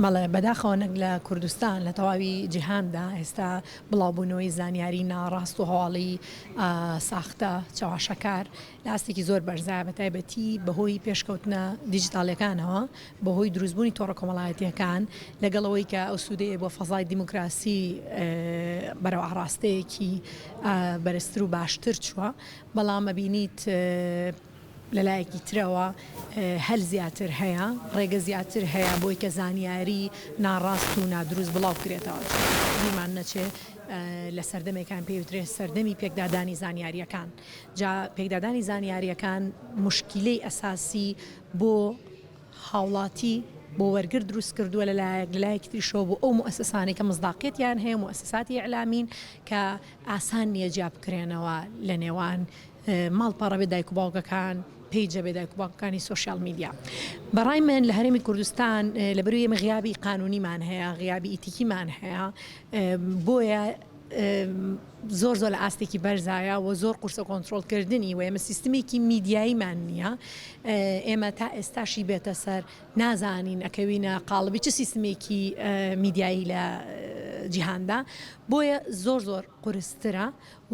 بەڵێ، بەداخەوە نەک لە کوردستان، لە تەواوی جیهاندا ئێستا بڵاوبوونەوەی زانیاری ناڕاست و هەواڵی ساختە، چەواشەکار، لە ئاستێکی زۆر بەرزایە، بەتایبەتی بەهۆی پێشکەوتنە دیجیتاڵیەکانەوە، بەهۆی دروستبوونی تۆڕە کۆمەڵایەتیەکان، لەگەڵ ئەوەی کە ئەو سوودەی بۆ فەزای دیموکراسی بەرەو ئاڕاستەیەکی بەرزتر و باشتر چووە، بەڵام ئەبینیت لە لایەکی ترەوە هەل زیاتر هەیە، ڕێگە زیاتر هەیە بۆی کە زانیاری ناڕاست و نادروست بڵاو بکرێتەوە، چونکە بیرمان نەچێ لە سەردەمێکان پێی وترێ سەردەمی پێکدادانی زانیارییەکان، جا پێکدادانی زانیارییەکان موشکیلەی ئەساسی بۆ هاوڵاتی بۆ وەرگر دروست کردووە لە لایەک، لە لایەکی تریشەوە بۆ ئەو موئەسەسانەی کە مزداقیەتیان هەیە، موئەسەساتی ئیعلامین کە ئاسان نییە جیا بکرێنەوە لە نێوان ماڵپەڕە بێ دایک و باوکەکان، پەیجە بێ دایک و باوکەکانی سۆشیال میدیا. بە ڕای من لە هەرێمی کوردستان لەبەرئەوەی ئێمە غیابی قانونیمان هەیە، غیابی ئیتیکیمان هەیە، بۆیە زۆر زۆر لە ئاستێکی بەرزایە و زۆر قورسە کۆنترۆڵکردنی و ئێمە سیستمێکی میدیاییمان نییە ئێمە تا ئێستاشی بێتە سەر نازانین ئەکەوینە قاڵبی چ سیستمێکی میدیایی لە جیهاندا بۆیە زۆر زۆر قورسترە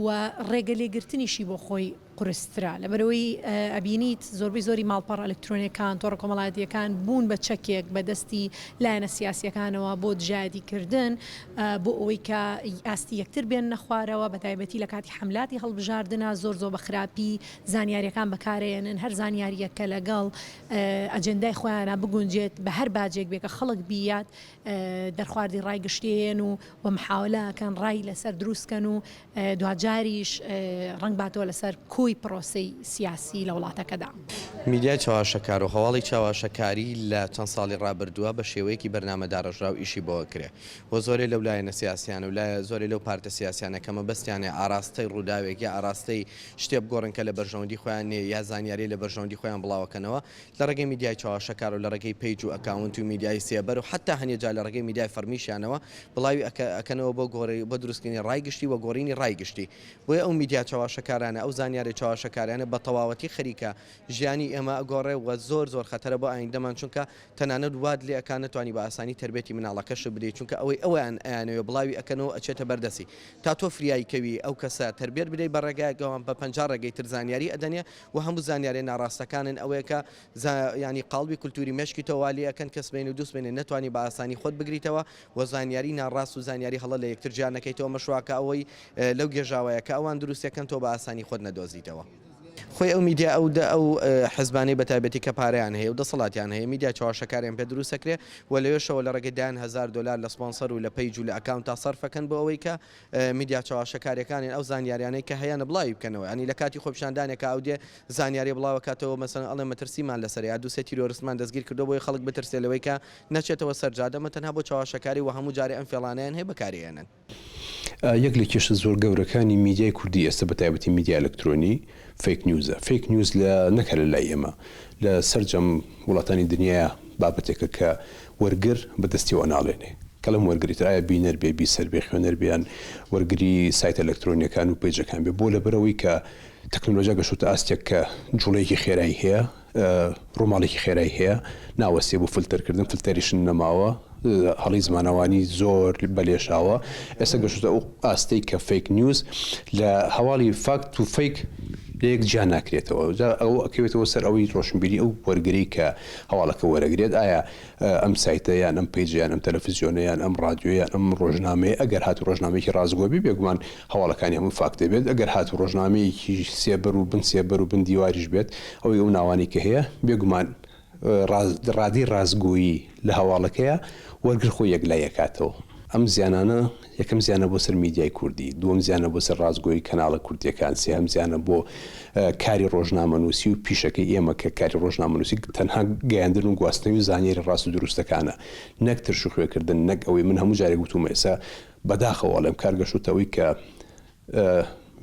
و ڕێگە لێگرتنیشی بۆ خۆی قورسترە لەبەرئەوەی ئەبینیت زۆربەی زۆری ماڵپەڕە ئەلکترۆنیەکان تۆڕە کۆمەڵایەتیەکان بوون بە چەکێک بە دەستی لایەنە سیاسیەکانەوە بۆ دژایەتی کردن بۆ ئەوەی کە ئاستی یەکتر بێننە خوارەوە بە تایبەتی لە کاتی حەملاتی هەڵبژاردنا زۆر زۆر بە خراپی زانیاریەکان بەکارەیەنن هەر زانیاریەک کە لەگەڵ ئەجێندای خۆیانە بگونجێت بە هەر باجێک بێ کە خەڵک بیات دەرخواردی ڕای گشتیەیەن و و محاولە ئەکەن ڕای لەسەر دروست کەن و دواجاریش ڕەنگ باتەوە لەسەر کۆی پرۆسەی سیاسی لە وڵاتەکەدا. میدیای چەواشەکار و هەواڵی چەواشەکاری لە چەند ساڵی ڕابردووە بە شێوەیەکی بەرنامەداڕێژراو ئیشی بۆ ئەکرێ و زۆرێ لەو لایەنە سیاسیانە و لایە زۆرێ لەو پارتە سیاسیانە کە مەبەستیانە ئاراستەی ڕووداوێک یا ئاراستەی شتێ بگۆڕن کە لە بەرژەوەندی خۆیان نییە یا زانیاری لە بەرژەوەندی خۆیان بڵاوەکەنەوە لە ڕێگەی میدیای چەواشەکار و لە ڕێگەی پەیج و ئەکاونت و میدیای سێبەر و حەتتا هەنێ جار لە ڕێگەی میدیای فەڕمیشیانەوە بڵاوی ئەکەنەوە بۆ گۆڕی بۆ دروستکردنی ڕای گشتی و گۆڕینی ڕای گشتی. بۆیە ئەو میدیا چەواشەکارانە، ئەو زانیاری چەواشەکاریانە بە تەواوەتی خەریکە ژیانی ئێمە ئەگۆڕێ و زۆر زۆر خەتەرە بۆ ئایندەمان چونکە تەنانەت وات لێ ئەکا نەتوانی بە ئاسانی تەربێتی مناڵەکەشت بدەی چونکە ئەوەی ئەویان ئەیانەوێ بڵاوی ئەکەنەوە ئەچێتە بەردەستی تا تۆ فریای کەوی ئەو کەسە تەربێت بدەی بە ڕێگایەک ئەوان بە 50 ڕێگەی تر زانیاری ئەدەنێ و هەموو زانیاریە ناڕاستەکانن ئەوەیە کە زا یانی قاڵبی کولتوری مێشکی تۆ وا لێ ئەکەن کە سبەینێ و دووسبەینێ نەتوانی بە ئاسانی خۆت بگریتەوە و زانیاری ناڕاست و زانیاری هەڵە لە یەکتر جیا نەکەیتەوە ئەمەش وا کە ئەوەی لەو گێژاوەیە کە ئەوان دروستی ئەکەن تۆ بە ئاسانی خۆت نەدۆزیتەوە. خۆی ئەو میدیا ئەو دە ئەو حزبانەی بە تایبەتی کە پارەیان هەیە و دەسەڵاتیان هەیە میدیا چەواشەکاریان پێ دروست ئەکرێ و لەوێشەوە لە ڕێگەی دەیان هەزار دۆلار لە سپۆنسەر و لە پەیج و لە ئەکاونتا سەرف ئەکەن بۆ ئەوەی کە میدیا چەواشەکاریەکانیان ئەو زانیاریانەی کە هەیانە بڵاوی بکەنەوە یانی لە کاتی خۆپیشاندانێکا ئەو دێ زانیاری بڵاو ئەکاتەوە مەسەلەن ئەڵێ مەترسیمان لەسەرە یا دوو سێ تیرۆرستمان دەستگیر کردوە بۆیە خەڵک بترسێ لەوەی کە نەچێتەوە سەر جادە مە تەنها بۆ چەواشەکاری وە هەموو جارێ ئەم فێڵانەیان هەیە بەکاری ئێنن. یەک لە کێشە زۆر گەورەکانی میدیای کوردی ئێستا بە تایبەتی میدیای ئەلکترۆنی fake news ە. fake news لە نەک هەر لە لای ئێمە لە سەرجەم وڵاتانی دنیایا بابەتێکە کە وەرگر بە دەستیەوە ئەناڵێنێ. کەڵم وەرگری تر ئایا بینەر بێ، بیسەر بێ، خوێنەر بێ یان وەرگری سایتە ئەلکترۆنیەکان و پەیجەکان بێ. بۆ لەبەرئەوەی کە تەکنۆلۆژیا گەشتۆتە ئاستێک کە جوڵەیەکی خێرای هەیە، ڕووماڵێکی خێرای هەیە، ناوەستێ بۆ فلتەرکردن، فلتەریشن نەماوە، هەڵەی زمانەوانی زۆر بەلێشاوە، ئێستا گەشتۆتە ئەو ئاستەی کە fake news لە هەواڵی fact و fake لە یەک جیا ناکرێتەوە، جا ئەوە ئەکەوێتەوە سەر ئەوەی ڕۆشنبیری ئەو وەرگرەی کە هەواڵەکە وەرەگرێت، ئایا ئەم سایتە یان ئەم پەیجە یان ئەم تەلەفزیۆنە یان ئەم ڕادیۆیە یان ئەم ڕۆژنامەیە ئەگەر هاتوو ڕۆژنامەیەکی ڕاستگۆ بێ بێگومان هەواڵەکانی هەمووی fact دەبێت ئەگەر هاتوو ڕۆژنامەیەکی سێبەر و بن سێبەر و بن دیواریش بێت ئەوەی ئەو ناوانەی کە هەیە بێگومان ڕادەی ڕاستگۆیی لە هەواڵەکەیە وەرگر خۆی یەکلای ئەکاتەوە. ئەم زیانانە یەکەم زیانە بۆ سەر میدیای کوردی، دووەم زیانە بۆ سەر ڕاستگۆیی کەناڵە کوردییەکان، سێهەم زیانە بۆ کاری ڕۆژنامەنووسی و پیشەکەی ئێمە کە کاری ڕۆژنامەنووسی تەنها گەیاندن و گواستنەوەی زانیاری ڕاست و دروستەکانە نەک ترش و خوێکردن نەک ئەوەی من هەموو جارێک وتوومە ئێستا بەداخەوە ئەڵێم کار گەشتۆتە ئەوەی کە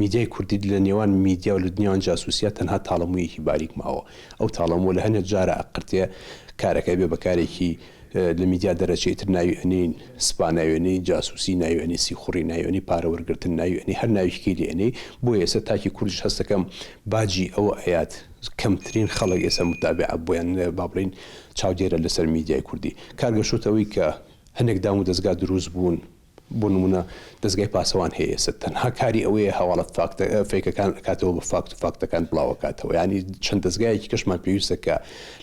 میدیای کوردی لە نێوان میدیا و لە نێوان جاسوسیا تەنها تاڵەموویەکی باریک ماوە ئەو تاڵەمووە لە هەنێ جارا ئەقرتێ کارەکە ئەبێ بە کارێکی. لە میدیا دەرەچێ ئیتر ناوی ئەنێین سپا ناوی ئەنێی جاسوسی ناوی ئەنێی سیخوڕی ناوی ئەنێی پارە وەرگرتن ناوی ئەنێی هەر ناوێکی کەی لێ ئەنێی بۆیە ئێستا تاکی کوردیش هەست دەکەم باجی ئەوە ئەیات کەمترین خەڵک ئێستا متابعە بۆیان با بڵێین چاودێرە لەسەر میدیای کوردی کار گەشتۆتە ئەوەی کە هەنێک دام و دەزگا دروست بوون بۆ نمونە دەزگای پاسەوان هەیە ئێستا تەنها کاری ئەوەیە هەواڵە فاکتە فەیکەکان ئەکاتەوە بە فاکت و فاکتەکان بڵاو ئەکاتەوە یانی چەند دەزگایەکی کەشمان پێویستە کە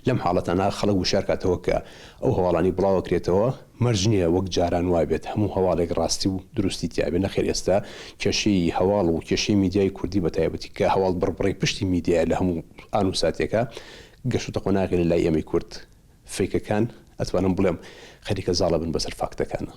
لەم حاڵەتانە خەڵک وشیار کاتەوە کە ئەو هەواڵانی بڵاو ئەکرێتەوە مەرج نییە وەک جاران وابێت هەموو هەواڵێک ڕاستی و دروستی تیابێ نەخێر ئێستا کێشەی هەواڵ و کێشەی میدیای کوردی بە تایبەتی کە هەواڵ بڕبڕەی پشتی میدیایە لە هەموو ئان و ساتێکا گەشتوتە قۆناغی لە لای ئێمەی کورد فەیکەکان ئەتوانم بڵێم خەریکە زاڵ ئەبن بەسەر فاکتەکانا.